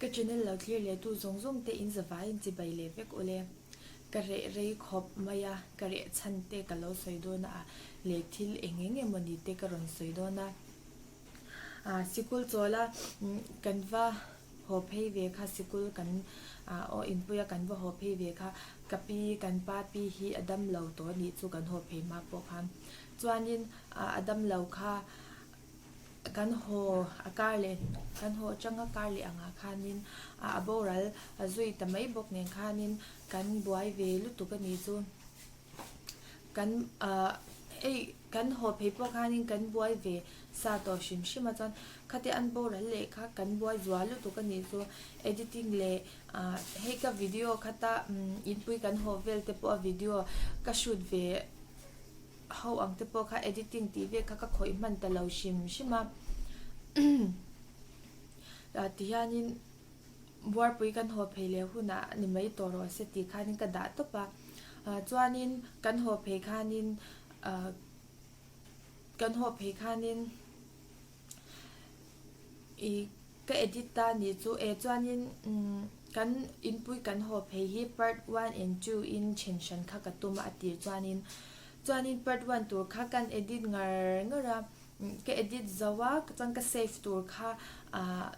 Ka channel lo thlir leh tu zawng zawng te in zavai in chibai leh vek ule. Ka reh rei khawp mai a, ka reh chhan te ka lo sawi dawn a leh thil eng eng emaw ni te ka rawn sawi dawn a. Sikul chawl a kan va haw phei ve kha sikul kan aw inpui a kan va haw phei ve kha ka pi kan pa pi hi a dam lo tawh a nih chu kan haw phei hma pawh khan chuanin a dam lo kha kan haw a kar leh kan haw atanga kar leh angah khanin a boral a zui ta mai bawk nen khanin kan buai ve lutuk a nih chu. Kan ahh hei kan haw phei pawh khanin kan buai ve sa tawh hrim hrim a chuan khatia an boral leh kha kan buai zual lutuk a nih chu editing leh ahh hei ka video khata umm inpui kan haw vel te pawh a video ka shoot ve ho ang te pawh kha editing tih vel kha ka khawih hman ta lo hrim hrim a ah tihianin. Buarpui kan haw phei leh hunah ni mai tawh rawh se tih khanin ka dah tawp a. Chuanin kan haw phei khanin kan haw phei khanin ih ka edit ta nih chu e chuanin kan inpui kan haw phei hi part one and two in then hran kha ka tum a a tir chuanin chuanin part one tur kha kan edit ngar ngar a ka edit zo a chuan ka save tur kha ah.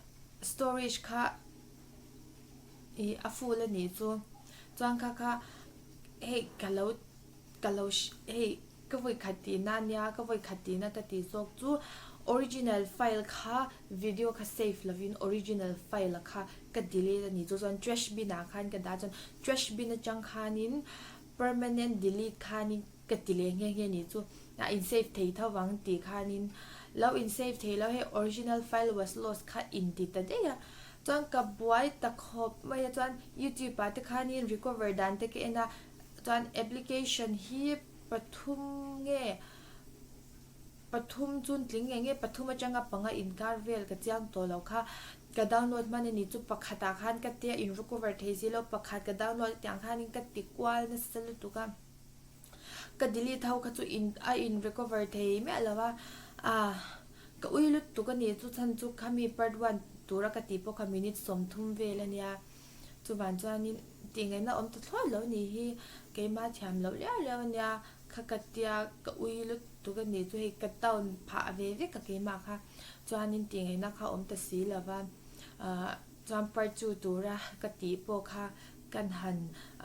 Storage kha ih a full a nih chu chuan kha kha hei ka lo ka lo hei ka vawi khat tihna a nia ka vawi khat tihna ka tih zawk chu original file kha video kha save lovin original file kha ka delete a nih chu chuan trash bin ah khan ka dah chuan trash bin atang khanin permanent delete khanin Ka ti leh nghe nghe nih chu a in save thei tho vang tih khanin lo in save thei lo hei original file was lost kha in ti ta daih a chuan ka buai ta khawp mai a chuan youtube ah te khanin recover dan te ka en a chuan application hi pathum nge pathum chun tling nge nge pathum atanga panga inkar vel ka chiang tawh lo kha ka download hman a ni chu pakhat ah khan ka tia in recover thei zilo pakhat ka download tiang khanin ka ti kual nasa lutuk a. Ka delete ho kha chu in a in recover thei miah lo a, ah ka ui lutuk a ni chu chhan chu khami part one tura ka tih pawh kha minute 30 vel a nia chuvan chuanin tih ngaihna awm ta thlawt lo ni hi keimah thiam loh liau liau a nia kha ka tia ka ui lutuk a ni chu hei ka town phah ve vek a keimah kha chuanin tih ngaihna kha awm ta si lo va ah chuan part two tura ka tih pawh kha kan han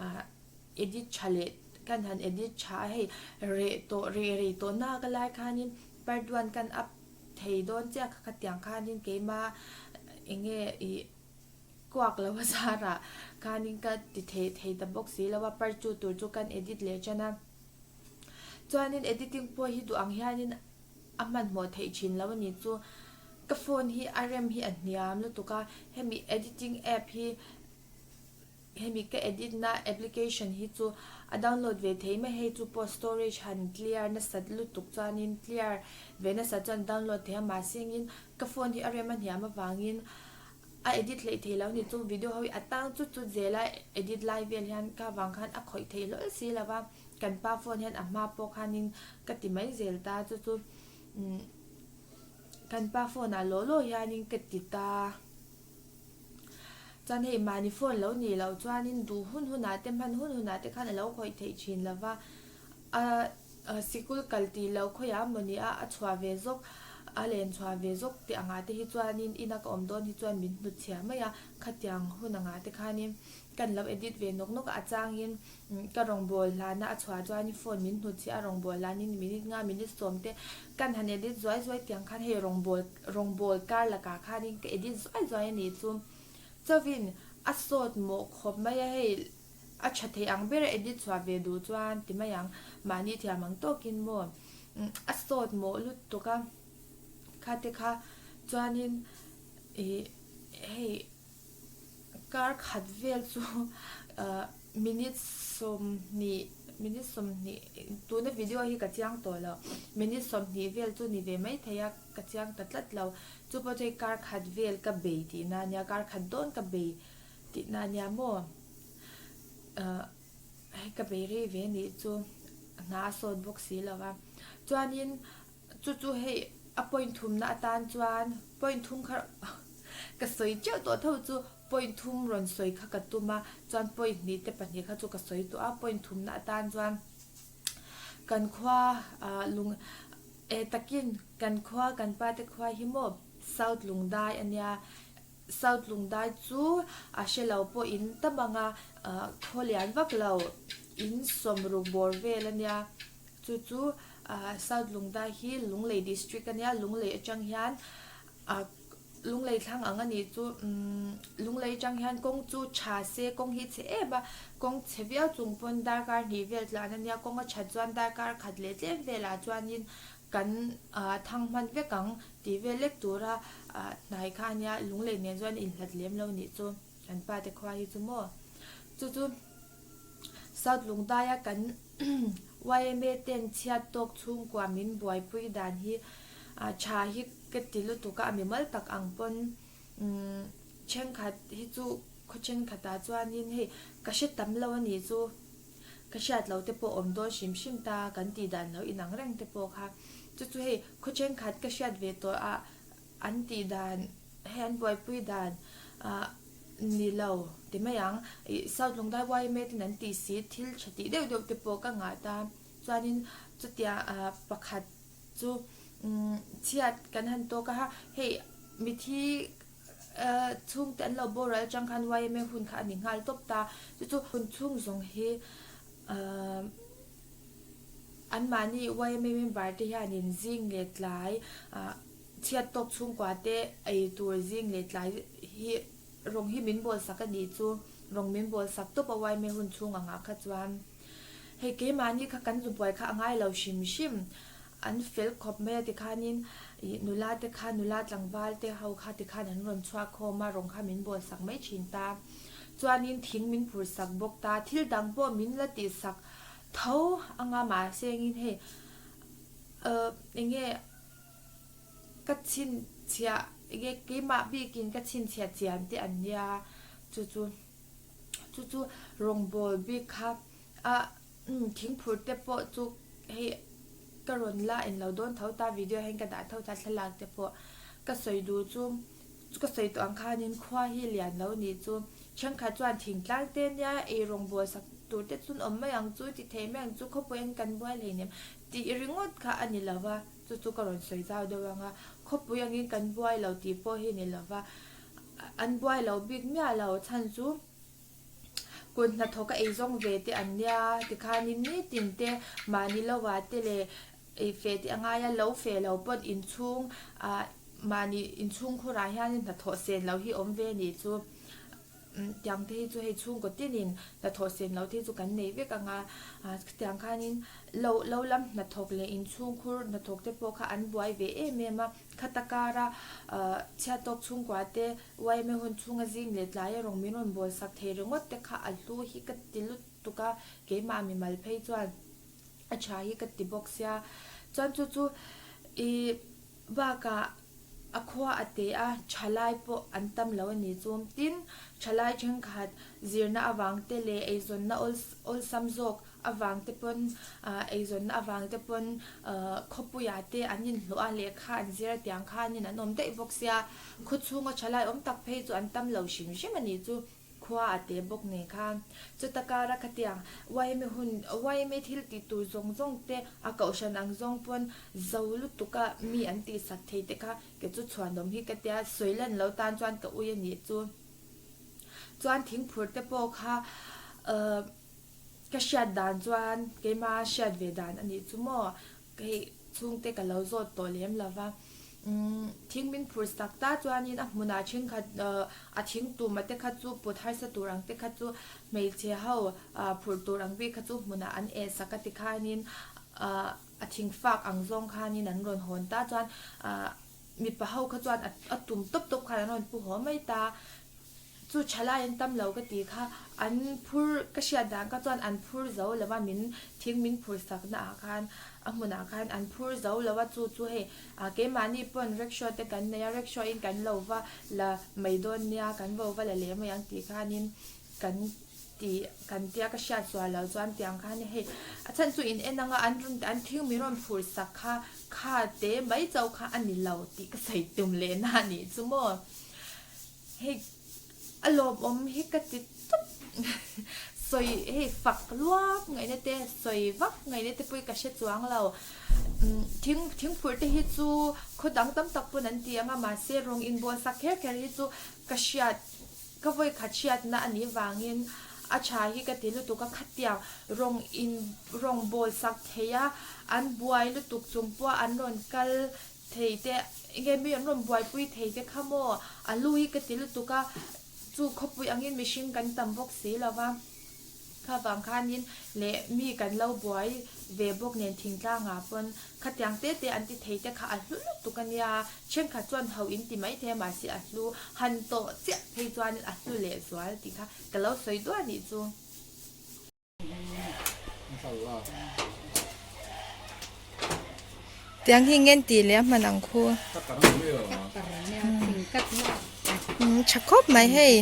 ah. Edit tha leh kan han edit tha a hei reh tawh reh rei tawh nak a lai khanin part one kan up thei dawn chiah kha khatiang khanin keima eng nge ih kuak lo a zarah khanin ka ti thei thei ta bawk si lo a part two tur chu kan edit leh tan a chuanin editing pawh hi duh ang hianin a hmanhmawh theih thin lo a ni chu ka phone hi a rem hi a hniam lutuk a hemi editing app hi. Hemi ka edit na application hi chu a download ve thei mai hei chu pawh storage han clear nasat lutuk chuanin clear ve nasat chuan download thei a mahse engin ka phone hi a rem a hniam avangin a edit hleih thei lo ni chu video ho hi a tang chut chut zel a edit lai vel hian ka vang khan a khawih theih hlawl si lo va kan pa phone hian a hma pawh khanin ka ti mai zel ta chu chu umm kan pa phone ah law law hianin ka ti ta. Chuan hei mahni phone lo nih loh chuanin duh hun hunah te hman hun hunah te khan a lo khawih theih thin lo va, a sikul kal tih loh khawiah maw ni a, a chhuah ve zawk, a len chhuah ve zawk tih angah te hi chuanin ina ka awm dawn hi chuan min hnutchhiah mai a, khatiang hun angah te khanin kan lo edit ve nawk nawk a, a changin ka rawngbâwl hlana a chhuah chuanin phone min hnutchhiah a rawngbâwl hlanin minute nga minute sawm te kan han edit zuai zuai tiang khan hei rawngbâwl Rawngbawl kar lakah khanin ka edit zuai zuai a nih chu. Chauhin a sawt mawh khawp mai a hei a tha thei ang ber a edit chhuah ve duh chuan ti mai ang mahni thiam ang tawkin maw a sawt mawh lutuk a kha te kha chuanin ih hei Kar khat vel chu minute 20 minute 20 tuna video hi ka chiang tawh lo minute 20 vel chu ni ve mai thei a ka chiang ta tlat lo chu pawh chu hei kar khat vel ka bei tihna ania kar khat dawn ka bei tihna ania maw hei ka bei rei ve nih chu hna a sawt bawk si lo va chuanin. Chu chu hei a point thumna atan chuan point thum kha. Ka sawi teuh tawh tho chu point thum rawn sawi kha ka tum a, chuan point hnih te pahnih kha chu ka sawi tawh a, point thumna atan chuan kan khua ah lung eh takin kan khua kan pa te khua hi maw South Lungdai a nia, South Lungdai chu a hre lo pawh in tam ang a, khaw lian vak lo in sawmruk bawr vel a nia, chu chu South Lungdai hi Lunglei District a nia, Lunglei atang hian Lunglei thlang ang a nih chu umm Lunglei atang hian kawng chu tha se kawng hi chhe em a, kawng chhe viau chung pawn darkar hnih vel tlan a nia, kawng a that chuan darkar khat leh tlem velah chuanin kan thang hman vek ang tih vel lek tura hnai kha a nia, Lunglei nen chuan inhlat lem lo nih chu kan pa te khua hi chu maw. Chu chu South Lungdaia kan yma ten chhiat tawk chhungkua min buaipui dan hi tha hi ka ti lutuk a, a mimal tak ang pawn thenkhat hi chu khaw thenkhatah chuanin hei ka hre tam lo a nih chu. Ka hriat lo te pawh awm dawn hrim hrim ta kan tih dan lo inang reng te pawh kha chu chu hei khaw thenkhat ka hriat ve tawh a an tih dan hei an buaipui dan ah ni lo ti mai ang ih South Lungdai yma ten an tih si thil tha tih deuh deuh te pawh ka ngah ta chuanin chutia ah pakhat chu umm chhiat kan han tawk a hei mithi Chhungte an lo boral atang khan yma hun kha a ni nghal tawp ta. Chu chu hun chhung zawng hi anmahni yma member te hianin zing leh tlai chhiat tawk chhungkua te ei tur zing leh tlai hi rawng hi min bawl sak a nih chu. Rawng min bawl sak tawp a yma hun chhung angah kha chuan. Hei keimahni kha kan zu buai kha a ngai lo hrim hrim. An fel khawp mai a tikhanin ih nula te kha nula tlangval te ho kha tikhan an rawn chhuak khawm a, rawng kha min bawl sak mai thin ta. Chuanin thing min phur sak bawk ta, thil dang pawh min la tih sak tho anga mahse engin hei uh enge ka chhinchhiah enge keimah bikin ka chhinchhiah chian te an nia chu chu chu chu rawngbawl bik kha a Umm thingphur te pawh chu hei ka rawn la en lo dawn tho ta video hian ka dah tho ta thlalak te pawh ka sawi duh chu ka sawi tawh ang khanin khua hi lian lo nih chu thenkhat chuan thingtlang te nia ei rawngbawl sak tur te chun awm mai ang chu ti thei mai ang chu khawpui an kan buai hleinem tih ringawt kha a ni lo va chu chu ka rawn sawi zau deuh ang a khawpui angin kan buai lo tih pawh hi ni lo va an buai lo bik miah lo chhan chu. Kut hnathawk a eizawng ve te an nia tikhanin nitin te mahni lova te leh ei fe te a ngai a, lo fe lo pawn inchhung ah mahni inchhung khurah hianin hnathawh sen loh hi awm ve a nih chu tiang te hi chu hei chhungkaw tinin hnathawh sen loh te hi chu kan nei vek ang a, khatiang khanin lo lo lam hnathawk leh inchhung khur hnathawk te pawh kha an buai ve em em a, khata kara ah chhiat tawk chhungkua te Uaime hun chhunga zing leh tlai a rawng min rawn bawl sak thei ringawt te kha a hlu hi ka ti lutuk a, keimah mimal phei chuan a tha hi ka ti bawk sia. Chuan chu chu i bakah a khua a te a, thalai pawh an tam lo a ni chu. Tin, thalai thenkhat zirna avang te leh eizawnna awlsam zawk avang te pawn eizawnna avang te pawn khawpuiah te an inhlawh a, lehkha an zir a tiang khanin an awm daih bawk sia, khaw chhunga thalai awm tak phei chu an tam lo hrim hrim a nih chu, khua a te bawk nen khan. Chuta kara khatiang yma hun yma thil tih tur zawng zawng te a kohhran ang zawng pawn zo lutuk a mi an tihsak thei te kha ke chu chhuanawm hi ka tia sawi lan lo tan chuan ka ui a nih chu. Chuan thingphur te pawh kha ahh. Ka hriat dan chuan keima hriat ve dan a nih chu maw? Hei chhungte ka lo zawt tawh lem lo va. Umm thing min phur sak ta chuanin a hmunah thenkhat a thing tuma te kha chu put harsa tur ang te kha chu hmeichhe ho phurh tur ang bik kha chu hmunah an eh sak a ti khanin a thing fak ang zawng khanin an rawn hawn ta chuan mipa ho kha chuan a tum tawp tawp khan an rawn pu haw mai ta. Chu thalai an tam lo ka ti kha, an phur ka hriat dan kha chuan an phur zo lo a, min thing min phur sak na ah khan a hmun ah khan an phur zo lo a, chu chu hei ah keimahni pawn rickshaw te kan nei a, rickshaw in kan lo va la mai dawn nia, kan vo va la leh mai ang tih khanin kan ti kan tia ka hriat sual lo chuan tiang khan hei a chhan chu in en anga an rawn an thing min rawn phur sak kha kha te mai chauh kha a ni lo tih ka sawi tum leh na a nih chu maw. Hei a lawmawm hi ka ti tawp sawi hei fak luak ngaihna te sawi vak ngaihna te pawh hi ka hre chuang lo thing thingphurh te hi chu khaw dang tam tak pawn an ti ang a mahse rawng inbual sak kher kher hi chu ka hriat ka vawi khat hriatna a nih vangin a tha hi ka ti lutuk a khatiang rawng in rawng bawl sak thei a an buai lutuk chung pawh an rawn kal Thei te, enge mi an rawn buaipui thei te kha maw? A lu hi ka ti lutuk a, chu khawpui angin mihring kan tam bawk si lo va, kha vang khanin leh mi kan lo buai ve bawk nen thingtlangah pawn khatiang te te an ti thei te kha a hlu lutuk a nia, thenkhat chuan ho in ti mai thei a mahse a hlu han tawh chiah phei chuanin a hlu leh zual tih kha ka lo sawi duah nih chu. Tiang hi ngen tih leh a hman ang khu. Tha khawp mai hei.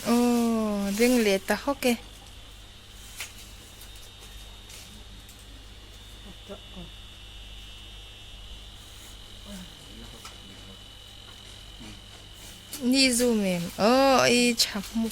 Aw ring leh ta hawk e. Ni zoom em aw i tha hmu.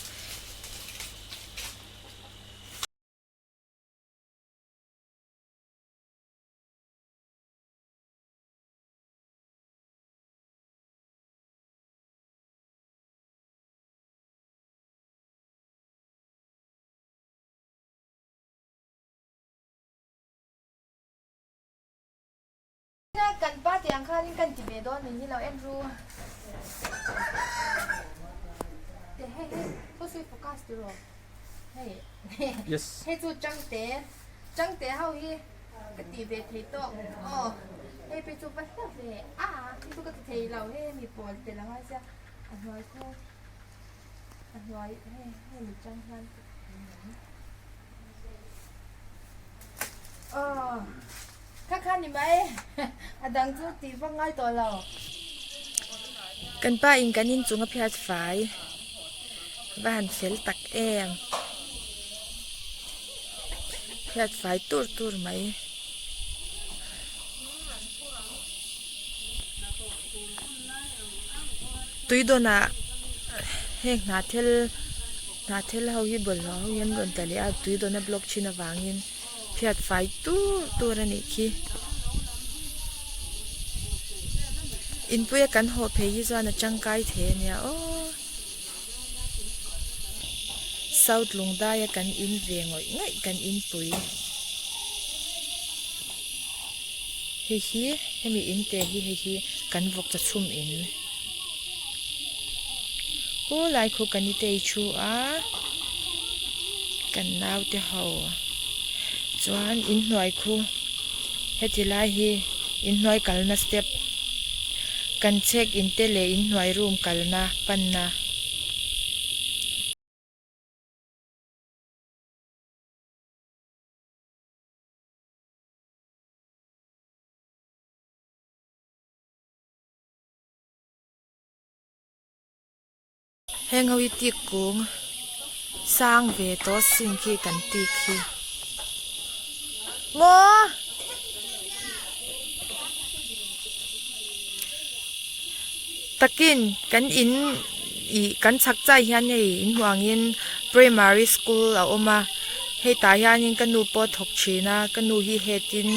Kan pa tih ang khanin kan ti ve dawn nih hi lo en ru. Te hei hei thu sui focus ti rawh. Hei Yes. hei chu changte changte ho hi ka ti ve thei tawk aw hei phei chu va hla ve a hei chu ka ti thei lo hei mi pawl tel a ngai sia a hnuai khaw A hnuai hei hemi chang hian aw kha kha ni mai a dang chu tih vak ngai tawh lo. Kan pa in kan inchung a phiat fai va han fel tak em phiat fai tur tur mai. Tuidawnah heng hnahthel hnahthel ho hi bawlhhlawh ho hi an rawn tla leh a tuidawn a block thin avangin phiat fai tur tur a nih khi inpuia kan haw phei hi chuan a tangkai thei a nia aw south lungdaia kan in ve ngawih ngawih kan inpui. Hei hi hemi in te hi hei hi kan vawk cha chhum in hu lai khu ka ni tei thu a kan naute ho chuan inhnuai khu heti lai hi inhnuai kalna step kan chhek in te leh inhnuai room kalna panna. Heng ho hi tik kung sang ve tawh sin khi kan tik hi maw takin kan in ih kan chhak chai hian hei inhmuh angin primary school a awm a hei tah hianin ka nu pawh a thawk thin a ka nu hi head in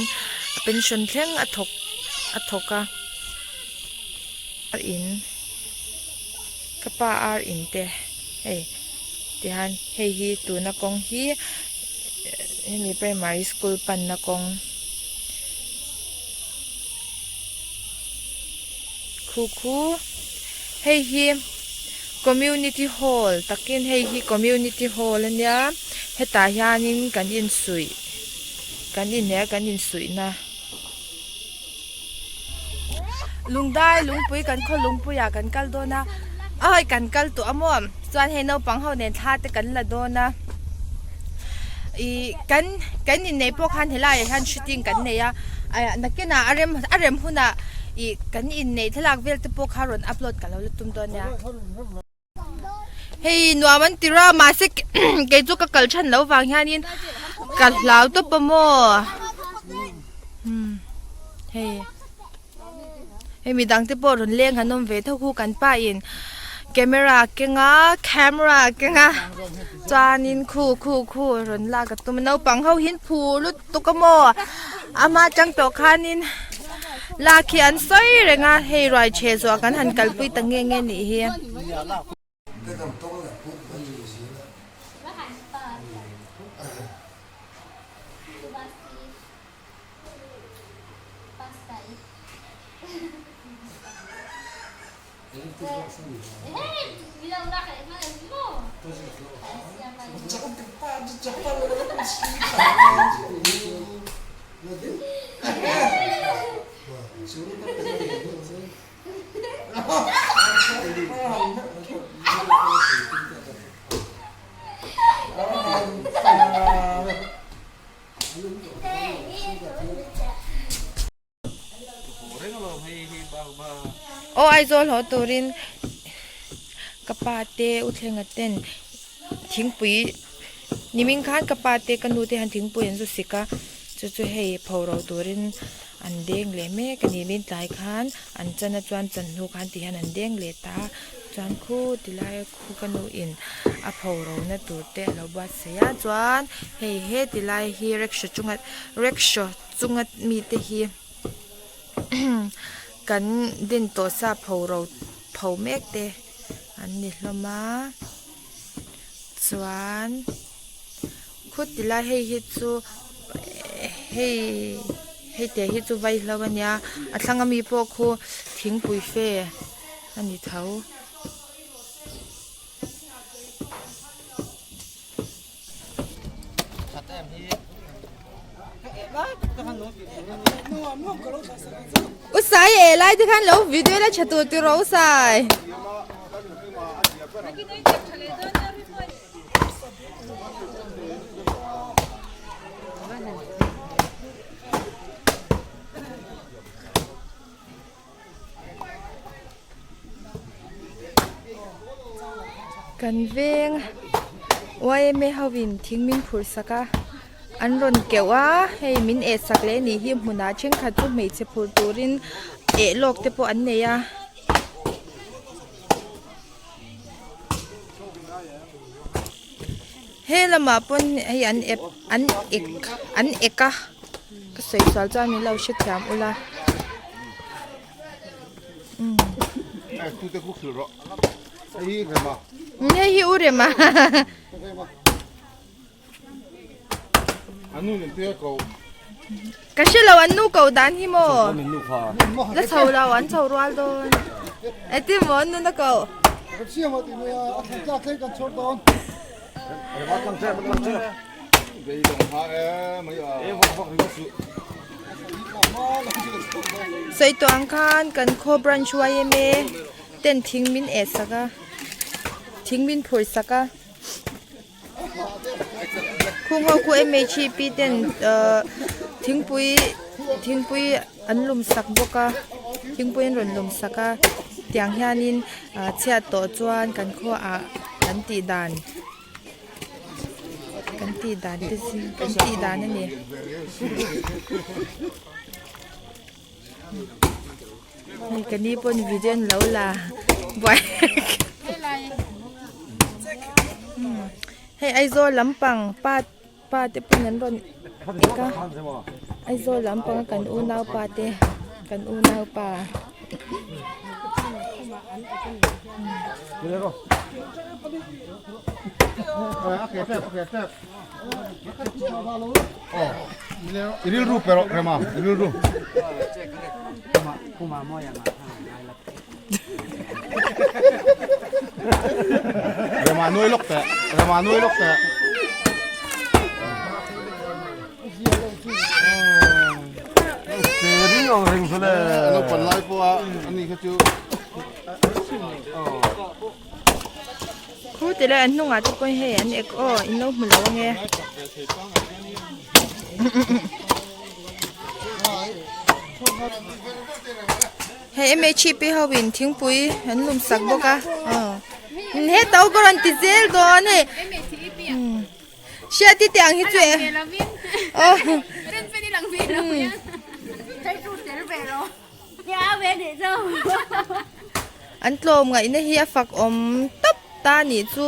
a pension thleng a thawk a thawk a a in ka pa ar in te hei tihian hei hi tuna kawng hi hemi primary school panna kawng. Khu khu hei hi community hall takin hei hi community hall ania hetah hianin kan insuih kan inneih a kan insuihna lungdai lungpui kan khaw lungpuiah kan kal dawn a awi kan kal tawh a maw chuan hei naupang ho nen thla te kan la dawn a ih kan kan inneih pawh khan helaiah hian shooting kan nei a nakinah a rem a rem hunah ih kan inneih thlalak vel te pawh kha rawn upload ka lo la tum dawn nia. Hei nuam an ti ra mahse kei chu ka kal than lo vang hianin ka hlau tawp a maw hei hei midang te pawh rawn leng han awm ve tho khu kan pa in camera a keng a camera a keng a chuanin khu khu khu rawn lak a tum a naupang ho hi an phur lutuk a maw ama tang tawh khanin lak hi an sawi reng a hei ruai chhe zawh kan han kalpui ta nge nge nih hi. Aw Aizawl haw turin ka pa te u thlenga ten thingpui nimin khan ka pa te ka nu te hian thingpui an zu sik a chu chu hei pho ro turin an deng leh mek a ni min tlai khan an chan a chuan chan hnu khan ti hian an deng leh ta a chuan khu ti lai khu ka nu in a pho ro na tur te a lo buatsaih a chuan hei he ti lai hi rickshaw chunga rickshaw chunga mite hi kan din tawh sa pho ro pho mek te an ni hlawm a chuan khu ti lai hei hi chu hei hei te hi chu vaihlo a nia a thlang ami pawh khu thingpui fe a ni tho. U Sai e lai te khan lo video la tha tur tiraw U Sai. Kan veng yma ho in thing min phurh sak a an rawn keuh a hei min eh sak leh a nih hi hmunah thenkhat chu hmeichhe phurh turin eh lawk te pawh an nei a. He lamah pawn hei an ep an ek an ek a ka sawi sual chuan min lo hrethiam ula umm hei hi u rema ka hrelo an nu ko dan hi maw la chho lo an chho rual dawn engtin maw an nun a ko. Sawi tawh ang khan kan khaw branch yma ten thing min eh sak a thing min phurh sak a. Khung ho khu mhep ten ahh thingpui thingpui an lum sak bawk a thingpui an rawn lum sak a tiang hianin ah chhiat tawh chuan kan khuaah kan tih dan kan tih dan te zing kan tih dan a ni. Hei ka ni pawn video an lo la buai hei Aizawl lampang pa pa te pawn an rawn ek a Aizawl lampang a kan unau pa te kan unau pa. Rilru pe rawh Rema rilru. Rema nuai lawk teh Rema nuai lawk teh. Naupang lai pawha ani kha chu. Khu ti lai an hnungah te pawh hei an ek aw in lo hmu lo ange. Hei MHP ho in thingpui an lum sak bawk a aw. Heta ka rawn ti zel dawn hei. Hriati te ang hi chu e. An tlawm ngaihna hi a fak awm tawp ta nih chu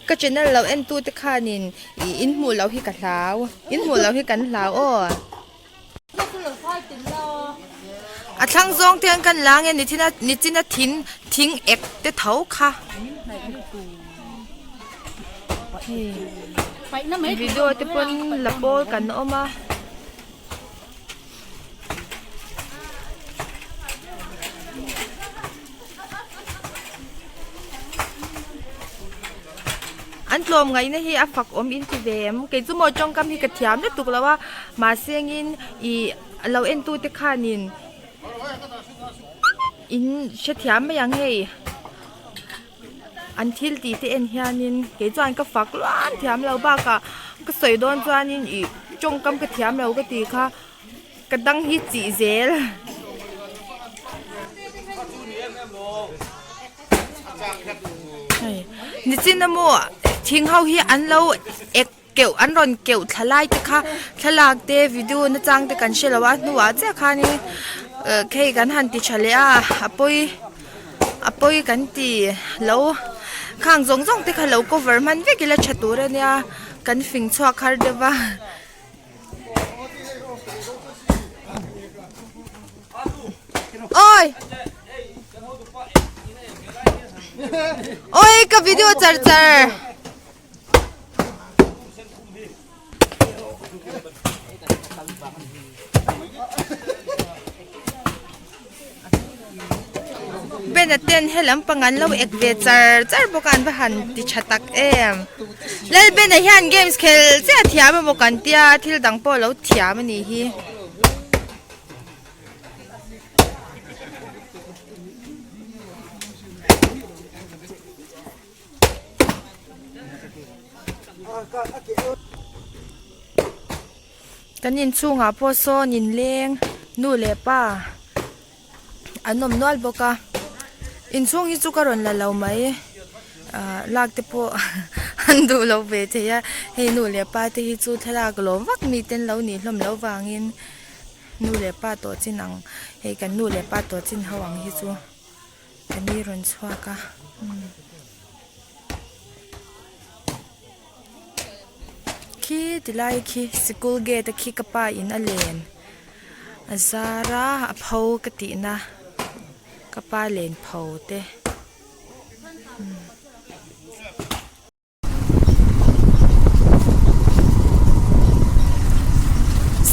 ka channel lo en tu te khanin ih in hmuh loh hi ka hlau in hmuh loh hi kan hlau aw. A thlang zawng te an kan la nge nichina nichina thing thing ek te tho kha. Hei video te pawn la pawl kan awm a. An tlawm ngaihna hi a fak awm in ti ve em? Kei chu maw tawngkam hi ka thiam lutuk lo a, mahse engin ih lo en tu te khanin in hrethiam mai ang hei. An thil tih te en hianin kei chuan ka fak luam thiam lo bakah ka sawi dawn chuanin ih tawngkam ka thiam lo ka tih kha ka dang hi chih zel. Nichin amaw thing ho hi an lo ek keuh an rawn keuh thla lai te kha thlalak te video na chang te kan hre lo a hnuah chiah khanin hei kan han ti tha leh a a pawi a pawi kan ti lo khang zawng zawng te kha lo cover hman vek ila tha tur ania kan fing chhuak har deuh va. Oi! Oi ka video char char. Bena ten he lampang an lo ek ve char char bawk a an va han ti tha tak em Lalbena hian games khel chiah a thiam emaw kan tia thil dang pawh a lo thiam a nih hi. Kan inchhungah pawh sawn inleng nu leh pa an awm nual bawk a inchhung hi chu ka rawn la lo mai ah lak te pawh an duh lo ve thei a hei nu leh pa te hi chu thlalak lawm vak mi te an lo nih hlawm loh vangin nu leh pa tawh chin ang hei kan nu leh pa tawh chin ho ang hi chu. Ka ni rawn chhuak a khi ti lai khi sikul gate a khi ka pa in a len a zar a a pho ka tih na ka pa len pho te.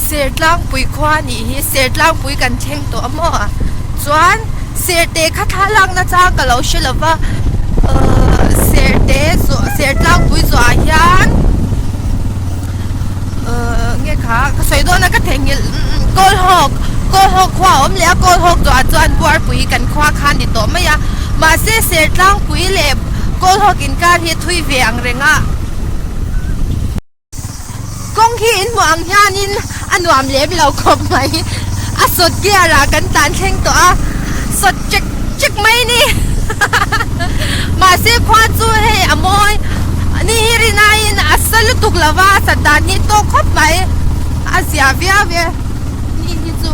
Sertlangpui khua a nih hi Sertlangpui kan thleng tawh a maw chuan Serte kha thlalak na chang ka lo hre lo va ahh Serte zawh Sertlangpui zawh ah hian ahh nge kha ka sawi dawn a ka theihnghilh Kawlhawk Kawlhawk khua a awm leh a Kawlhawk zawh ah chuan Buarpui kan khua kha a ni tawh mai a mahse Sertlangpui leh Kawlhawk inkar hi thui ve ang reng a. Kawng hi in hmuh ang hianin a nuam lem lo khawp mai. A sawt gear ah kan tlan thleng tawh a, sawt chek chek mai a ni. Mahse khua chu hei a mawi ni hi rinaiin a sa lutuk lo va, a sat dan hi tawk khawp mai. A zia viau e ni hi chu.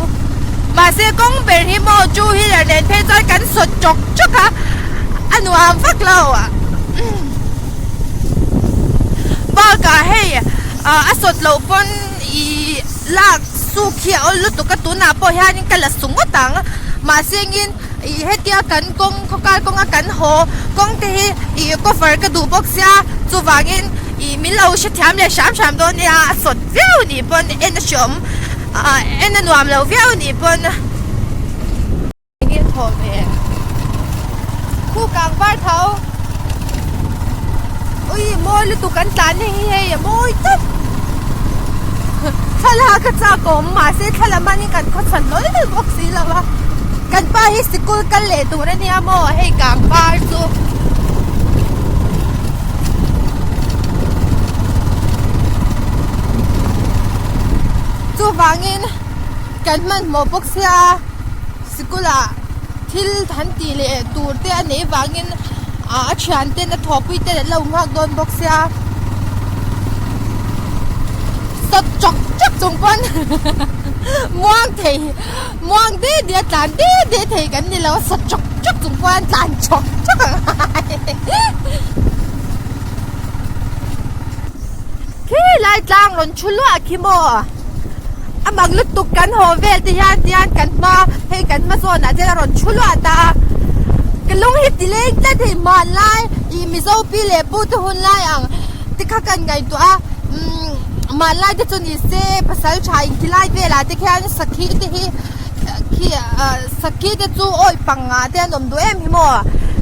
Mahse kawng ber hi maw two wheeler nen phei chuan kan sawt chawk chawk a. A nuam vak lo bakah hei a sawt loh pawn ih lak suk hi a awl lutuk a tunah pawh hianin ka la su ngawt ang mahse engin ih hetia kan kawng khawkar kawnga kan haw kawng te hi ih cover ka duh bawk sia chuvangin ih min lo hrethiam leh hram hram dawn nia a sawt viau anih pawn en a hreawm ah en a nuam lo viau anih pawn. Enge thaw ve? Khu kang var tho. Ui mawi lutuk kan tlan hei hi hei a mawi tawp. Thlalak a chak awm mahse thla lam hianin kan khaw chhan hlawl hlawl bawk si lo a. Kan pa hi sikul kal leh tur a nia maw hei kang var chu. Chuvangin kan hmanhmawh bawk sia. Sikula thil han tih leh tur te a neih vangin A thian ten a thawhpui ten an lo nghak dawn bawk sia sawt chawk chawk chung pawn muang thei muang de de a tlan de de thei kan ni lo a sawt chawk chawk chung pawn an tlan chawk chawk ang khi lai tlang rawn thu luah khi maw a mak lutuk kan haw vel te hian tihian kan hma hei kan hma zawn ah te hian a rawn thu luah ta a ka lung hi ti leng tlat hei hmanlai ih mizo pi leh pu te hun lai ang te kha kan ngaihtuah a umm hmanlai te chu ni se pasal tha in khilai velah te khian sakhi te hi khi ah sakhi te chu awi panga te an awm duh em hi maw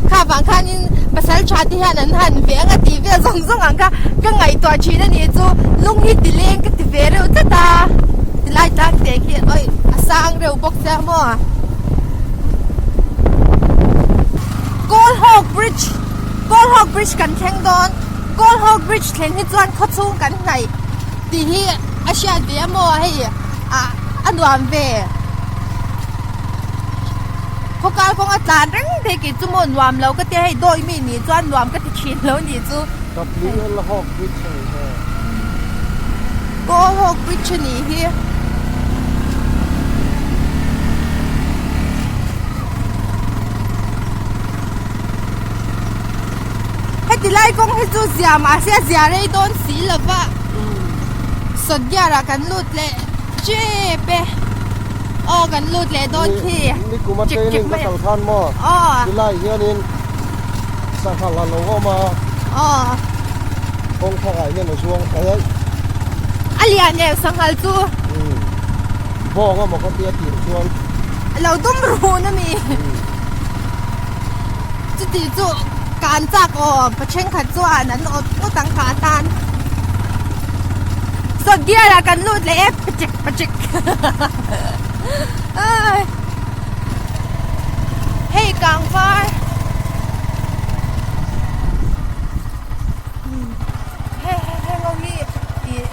kha vang khanin pasal tha te hian an han ve anga tih vel zawng zawng ang kha ka ngaihtuah thin a nih chu lung hi ti leng ka ti ve reuh tlat a tilai tlang te khi awi a sang reuh bawk sia maw Kawlhawk bridge Kawlhawk bridge kan thleng dawn Kawlhawk bridge thleng hi chuan khawchhung kan hnaih tih hi a hriat ve a maw hei ah a nuam ve khawkal kawng a tlan reng thei kei chu maw nuam lo ka tia hei dawi mi nih chuan nuam ka ti thin lo nih chu WL Hawk Bridge a nih hi Kawl Hawk Bridge a nih hi heti lai kawng hi chu zia mahse a zia rei dawn si lova sawtgear ah kan lut leh chep e aw kan lut leh dawn khi Nikuma training ka kal khan maw tilai hianin sanghal a lo awm a kawng thakah hian a zuang thla daih a lian em sanghal chu bawng emaw ka tia tir chuan a lo dum run a ni chuti chu kan chak aw pa thenkhat chuan an awt ngawt ang kha atan saw gear ah kan lut leh e pachek pachek ai hei kang var hei hei heng ho hi ih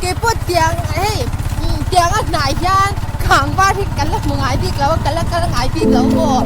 keipawh tiang hei tiang a hnai hian kang var hi kan la hmu ngai bik lo a ka la kal ngai bik lo maw.